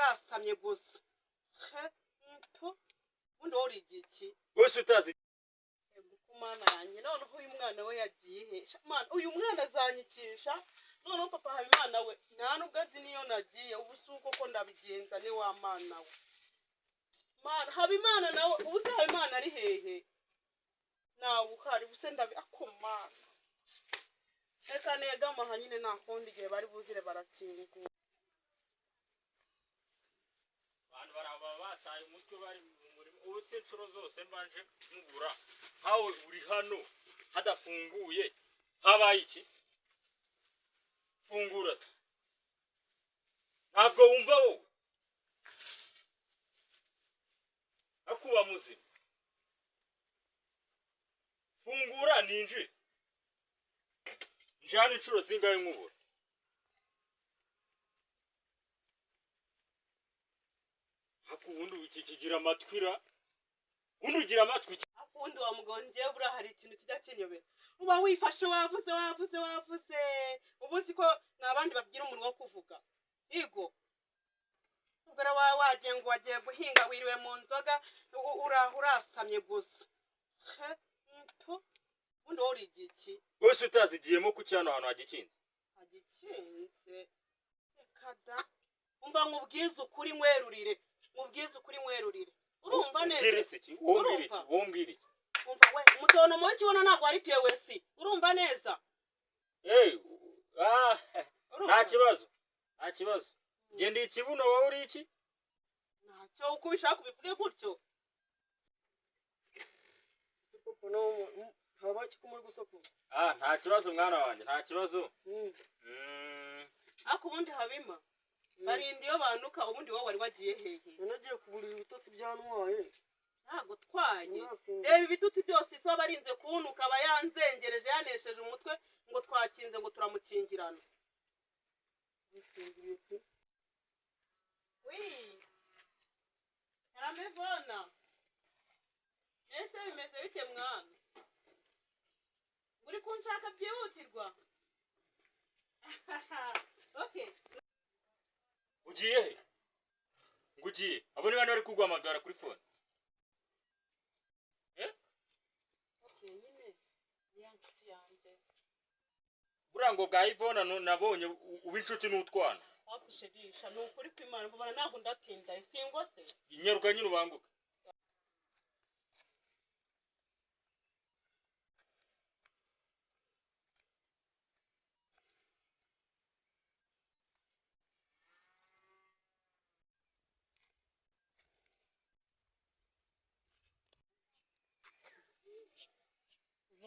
urasamye gusa. He, mpu. Ubundi wowe uri igiki? Rwose utazi. Ego mana yanjye, noneho uyu mwana we yagiye he? Sha, mana, uyu mwana azanyikisha. Noneho papa Habimana we nta nubwo azi niyo nagiye, ubu si uko ko ndabigenza ni wa mana we. Mana, Habimana nawe, ubu se Habimana ari hehe? Nawe uhari, ubu se ndabi akomana. Reka negama aha nyine nta kundi, igihe bari buzire barakingura. Abantu baraba bataye umutwe bari mu murima. Ubu se inshuro zose mbanje nkubura, nkawe uri hano hadafunguye, habaye iki? Fungura se. Ntabwo wumva wowe? Akuba muzima. Fungura ninjire. Njana inshuro zingahe nkubura? Ubundi iki kigira amatwi ra? Ubundi ugira amatwi iki? Akundi wa mugabo njyewe buriya hari ikintu kijya kinyobera. Uba wifashe wavuze wavuze wavuze, uba uzi ko nta bandi bagira umunwa wo kuvuga. Yego. Ubwo rero wagiye ngo wagiye guhinga wiriwe mu nzoga, urasamye gusa. He, mpu. Ubundi wowe uri igiki? Rwose utazigiyemo kuki hano hantu hagikinze? Hagikinze. Reka da. Umva nkubwize ukuri nkwerurire. Nkubwize ukuri nkwerurire. Urumva neza? Umbwire se iki? Wowe umbwire iki? Wowe umbwire iki? Umva we, umutono mubi kibona ntabwo waritiwe wesi. Urumva neza? Nta kibazo. Nta kibazo. Genda ikibuno wowe uri iki? Ntacyo, uko ubishaka ubivuge gutyo. Nta kibazo mwana wanjye, nta kibazo. Ariko ubundi Habima, barinda iyo banuka, ubundi wowe wari wagiye hehe? Nagiye kuburira ibitotsi byantwaye. Ntabwo twaye. Reba ibitutsi byose iso barinze kunuka, aba yanzengereje yanesheje umutwe ngo twakinze ngo turamukingirana. Oui. Aramevona. Ese bimeze bite mwana? Uri kunshaka byihutirwa? Okay. Ugiye he? Ngugiye. Abo ni bana bari kuguhamagara kuri phone. Okay, nyine ya nshuti yanjye. Buriya ngo bwa Ivona nabonye uba inshuti n'utwana. Wakushirisha ni ukuri kw'Imana, mbona ntabwo ndatinda, singwa se. Inyaruka nyine ubanguke.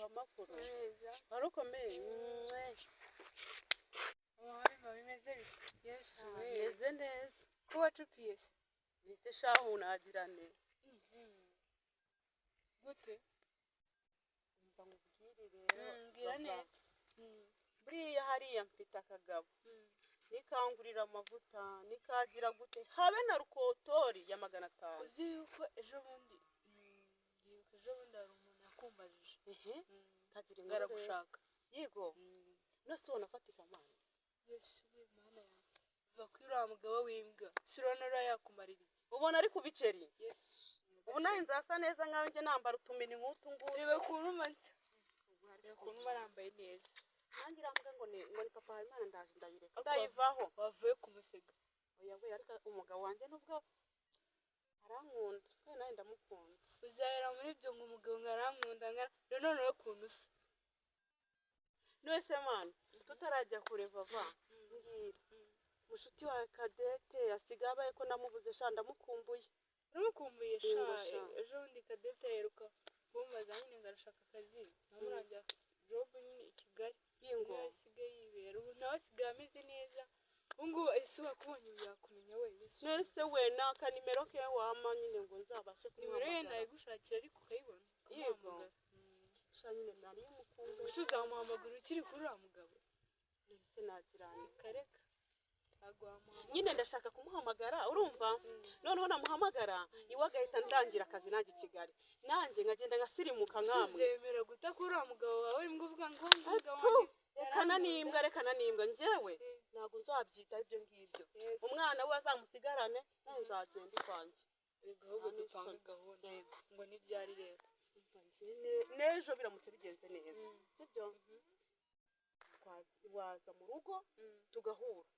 Amakuru. Wari ukomeye. Bimeze bite? Yesu we. Meze neza. Ko wacupiye se? Nise shahu nagira ne. Gute? Umva nkubwire rero. Mbwira neza. Buriya hariya mfite akagabo. Nikangurira amavuta, nikagira gute? Habe na rukotori ya 500. Uzi yuko ejo bundi ndibuka ejo bundi hari umuntu yakumbajije. Kagira ngo aragushaka. Yego. Nose ubona afatika mana. Yesu we mana yanjye. Va kuri uriya mugabo w'imbwa. Si urabona uriya yakumarira iki? Ubona ari ku biceri. Yesu. Ubu nawe nzasa neza nkawe njye nambara utumini nk'utu ngutu. Reba ukuntu mba nsa. Reba ukuntu mba nambaye neza. Nanjye iriya mbwa ngo ni papa Habimana ndaje ndayireka. Ndayivaho. Wavuye kumusega. Oya we, ariko umugabo wanjye nubwo arankunda, kandi nawe ndamukunda. Uzahera muri ibyo ngo umugabo ngo arankunda, rero noneho ukuntu usa. None mana, tutarajya kure vava. Mbwira. Mushuti wawe Kadete asigaye abaye ko namubuze sha, ndamukumbuye. Uramukumbuye sha? Ejo bundi Kadete aheruka kumbaza nyine ngo arashaka akazi. Namurangira job nyine i Kigali. Yingo. Niyo asigaye yibera. Ubu nawe asigaye ameze neza. Ubu ngubu ese wakubonye ubu yakumenya we Yesu. None we ni akanimero ke wama nyine ngo nzabashe Nimero ye kumuhamagara. nayigushakira ariko ukayibona. Yego. Ukamuhamagara. Sha nyine nari mukumbuye. Ese uzamuhamagara ukiri kuri uriya mugabo? Ese nagirane. Kareka. Ntabwo wamuhamagara. Nyine ndashaka kumuhamagara, urumva? Noneho namuhamagara, iwe agahita ndangira akazi nanjye i Kigali. Nanjye nkagenda nkasirimuka nkamwe. Uzemera guta kuri uriya mugabo wawe, imbwa uvuga ngo umugabo wanjye. Rekana n'imbwa, rekana n'imbwa, njyewe ntabwo nzabyita ibyo ngibyo. Yes. Umwana we azamusigarane, nawe nzagenda ukwanjye. Yego, ahubwo Nta dupange n'isoni. gahunda. Yego. Ngo ntibyari rero. N'ejo biramutse bigenze neza, sibyo, waza mu rugo tugahura.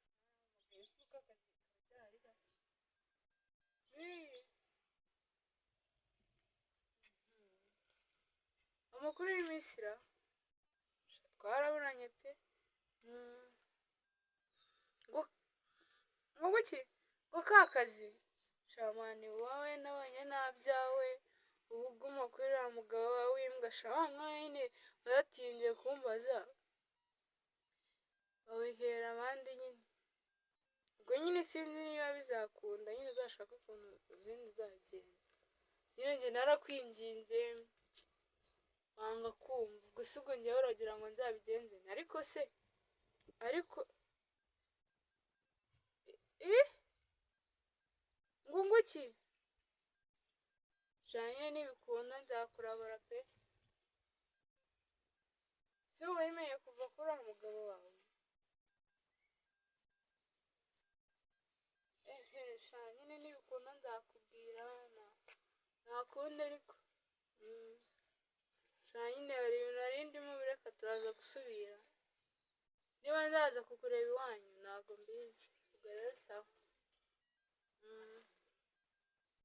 Amakuru y'iminsi ra twarabonanye pe. Ngo ngo guki ngo ka kazi shamani wowe nabonye nta byawe, uba uguma kuri uriya mugabo wawe w'imbwa sha wa mwana nyine waratinze kumbaza bawihera abandi nyine. Ubwo nyine sinzi niba bizakunda nyine, uzashaka ukuntu izindi uzagenda nyine. Njye narakwinginze wanga kumva. Gusa ubwo njyewe uragira ngo nzabigenze nte? Ariko se ariko ih ngo nguki sha nyine nibikunda nzakurabura pe. Si uba wemeye kuva kuri uriya mugabo wawe? Ehe sha nyine nibikunda nzakubwira, nta kundi ariko. Sha nyine hari ibintu nari ndimo, bireka turaza gusubira. Niba nzaza kukureba iwanyu ntabwo mbizi. Ubwo rero sawa. Mm.